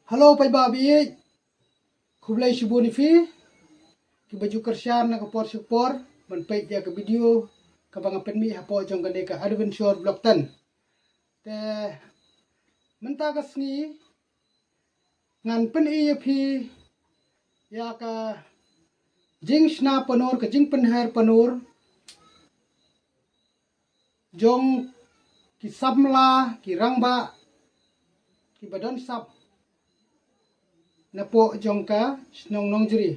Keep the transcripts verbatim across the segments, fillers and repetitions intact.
Hello paidbah ba ïeit. Khublei shibun ïa phi kiba ju kyrshan na ka por sha ka por ban peit ïa ka video kaba nga pynmih hapoh jong kane ka Adventure Vlog ten. Te mynta ka sngi ngan pyni ïa phi ïa ka jingshna panur, ka jingpynher panur jong ki samla, ki rangbah kiba don sap napoh jong ka shnong Nongjri.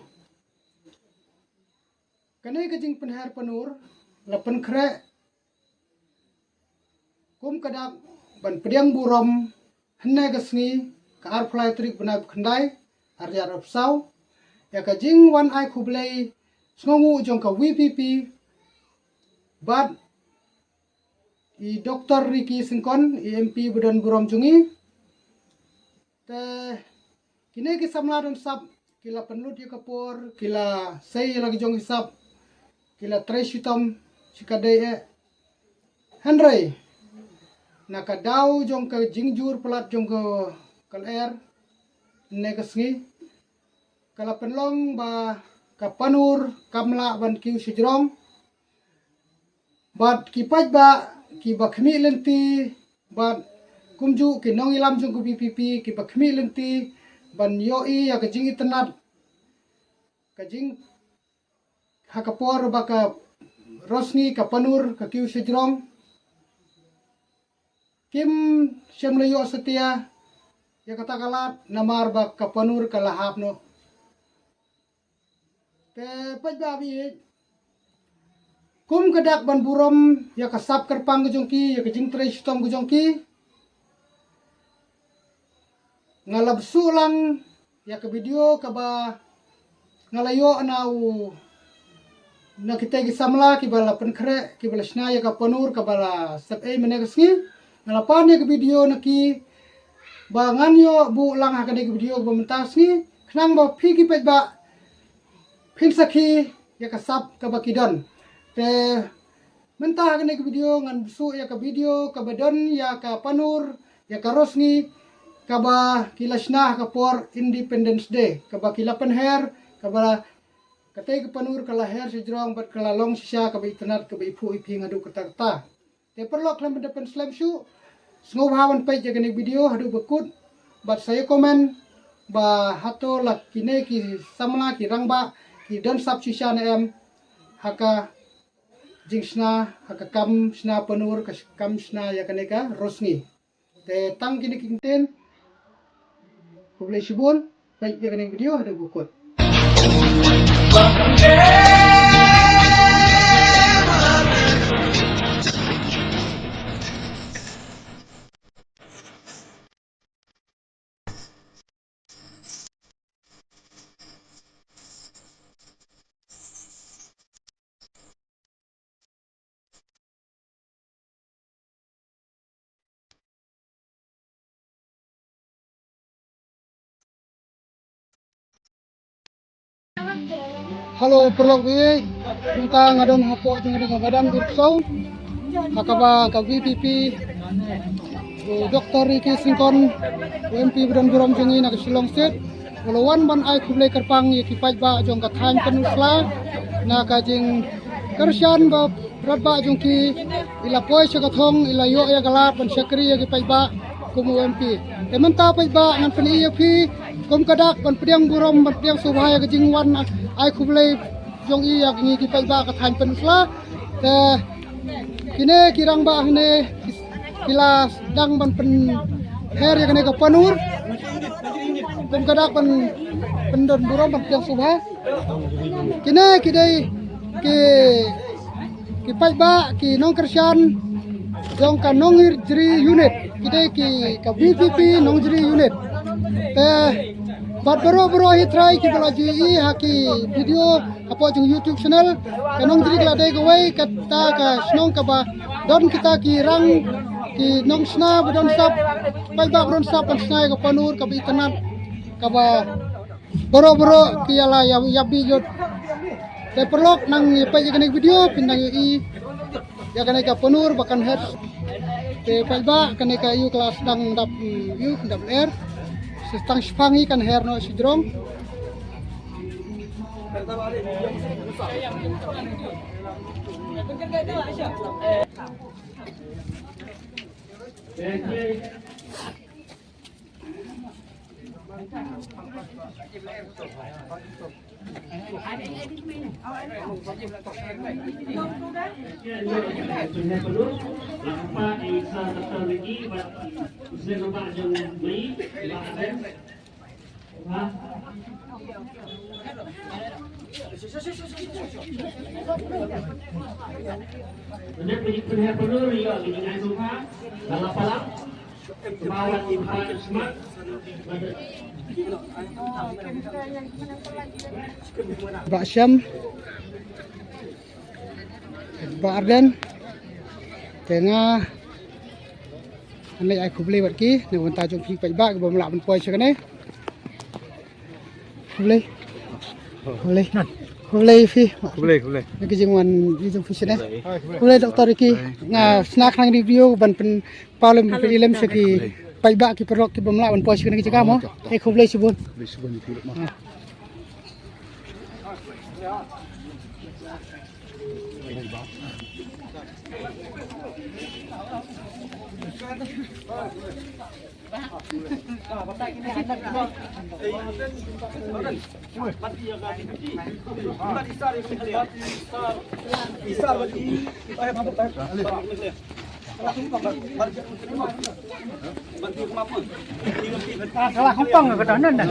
Kane ka jingpynher panur la pynkhreh kum ka dak ban pdiang burom hynne ka sngi, ka arphew lai tarik bnai ba khyndai, ar hajar arphew saw, ïa ka jingwan ai khublei sngewnguh jong ka V P P bad i Doktor Ricky Syngkon, i M P ba don burom jong ngi. Te kine ki samla don sap ki la pynlut ïa ka por, ki la sei ïa la ki jong ki sap, ki la trei shitom shi katdei eh. Hynrei na ka daw jong ka jingjur palat jong ka, ka lyer hynne ka sngi, ka la pynlong ba ka panur kam lah ban kiew shajrong. Bad ki paidbah kiba khmih lynti bad kumjuh ki nongïalam jong ka V P P kiba khmih lynti ban ïohi ïa ka jingitynnad, ka jing, ha ka por ba ka rosngi, ka panur ka kiew shajrong, kim shym la ïoh satia ïa kata ka lad namar ba ka panur ka la hap noh. Te paidbah ba ïeit, kum ka dak ban burom ïa ka sap kyrpang ka jong ki, ïa ka jingtrei shitom ka jong ki, nga la bsuh lang ïa ka video kaba nga la ïoh na u, na kita ki samla kiba la pynkhreh, kiba la shna ïa ka panur kaba la sep ei mynne ka sngi. Nga la pan ïa ka video na ki ba ngan ïoh buh lang ha kane ka video kaba mynta ka sngi, khnang ba phi ki paidbah phin sakhi ïa ka sap kaba ki don. Te mynta ha kane ka video ngan bsuh ïa ka video kaba don ïa ka panur, ïa ka rosngi kaba ki la shna ha ka por Independence Day, kaba ki la pynher, kaba la, kata ka panur ka la her shajrong bad ka la long shisha kaba itynnad, kaba iphuh iphieng haduh katta katta. Te paralok, khlem da pynslem shuh, sngewbha ban peit ïa kane ka video haduh ba kut bad sa ïa comment ba hato la kine ki samla, ki rangbah ki don sap shisha ne em ha ka jingshna, ha ka kam shna panur, ka kam shna ïa kane ka rosngi. Te tang kine ki ktien, khublei shibun, peit ïa kane ka video haduh ba kut. Hello paralok, mynta nga don hapoh jong ka Madan Byrsaw ha kaba ka V P P, u Doktor Ricky Syngkon, u M P ba don burom jong ngi na ka Shillong State, u la wan ban ai khublei kyrpang ïa ki paidbah jong ka thaiñ Pynursla na ka jingkyrshan ba paidbah jong ki i la poi sha ka thong, i la ïoh ïa ka lad ban shakri ïa ki paidbah kum u M P. Te mynta paidbah ngan pyni ïa phi kum ka dak ban pdiang burom, ban pdiang sngewbha ïa ka jingwan ai khublei jong i ïa ngi ki paidbah ka thaiñ Pynursla. Te kine ki rangbah hangne ki, ki la dang ban pynher ïa kane ka panur kum ka dak ban pyndon burom, ban pdiang sngewbha. Kine ki dei ki, ki paidbah, ki nongkyrshan jong ka Nongjri unit, ki dei ki, ka V P P Nongjri unit. Te bad baroh baroh hi trai kiba la ju ïohi ha ki video hapoh jong YouTube channel, ka Nongjri ka la dei kawei kata ka shnong kaba don kita ki rang, ki nongshna ba don sap, paidbah ba don sap ban shna ïa ka panur kaba itynnad, kaba baroh baroh ki ïa la ïa, ïa bit lut. Te paralok, nang ïa peit ïa kane ka video phin nang ïohi ïa kane ka panur ba kan her. Te paidbah, kane ka ïu ka la sdang dap, mm, ïu dap lyer. Sa tang shipang hi kan her noh shajrong. Bah Shem, Bah Arden, te nga, nga ai khublei bad ki na ka bynta jong phi paidbah kiba ym lah ban poi sha kane. Khublei. Khublei. Khublei phi. Khublei, khublei. Ngi jingwan ngi jong phi shane. Khublei Doctor Ricky. Nga sna khnang review ban pynpaw lem pynpaw lem sha ki paidbah ki paralok kiba ym lah ban poi sha kane ka jaka mo. Te khublei shibun. Khublei shibun phi mo. Salah hongkong ke dah nan dah.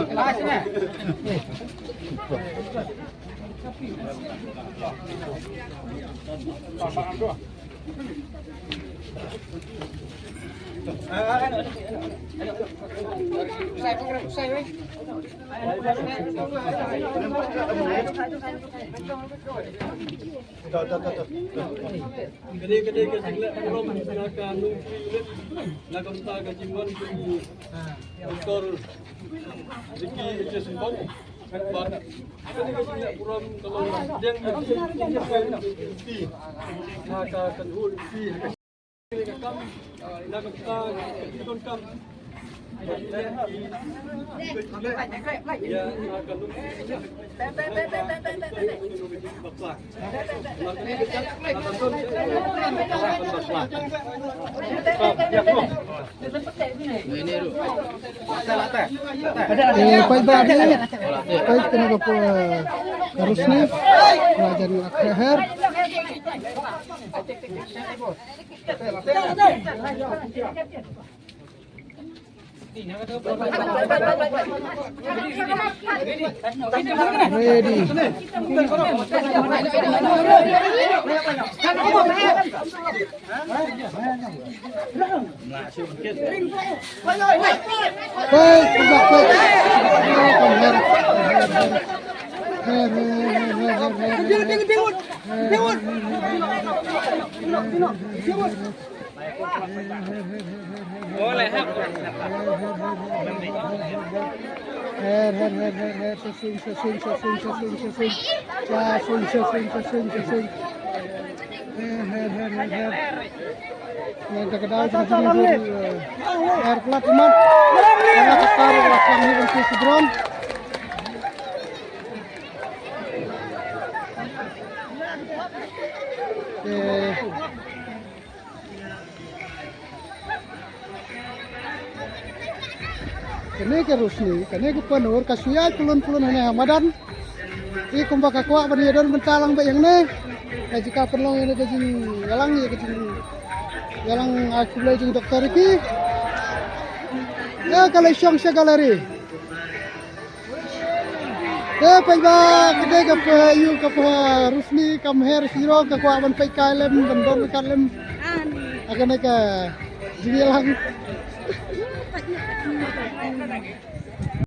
Kane kane ka jingleh burom na ka Nongkri Unit na ka bynta ka jingwan jong u Doctor Ricky H S Symbon. Bad kane ka jingleh burom ka long pdiang ïa ka jingkyrkhu jong u N P ha ka kynhun N P ha ka kam, na ka bynta ka jingdonkam. Eh, paidbah, paid kane ka por, eh, Rosni, Rajan Akhir. Ready. Wait, wait, wait. Her, her, her, her, her. Her, her, her, her, her, sa swing, sa swing, sa swing, sa swing, sa swing. Sa swing, sa swing, sa swing, sa swing. Her, her, her, her, her. Ngan ka daw jong jong jong, eh, her plat mat. Ngan ka tar la kang ni ban tu sidron. Eh. Kane ka Rosni, kane ka Panur, ka shu ïaid pyllun pyllun hangne ha madan. Te kumba ka kwah ban ïadon bynta lang beit hangne. Ka jaka pynlong ïa ka jingïalang, ïa ka jingïalang, ai khublei jong Doctor Ricky. Ïa ka leit shong sha gallery. Eh, paidbah, ka dei ka pa, ïa ka pa, Rosni, kam her, siro, ka kwah ban peit kai lem, ban don kat lem. Ha kane ka jingïalang.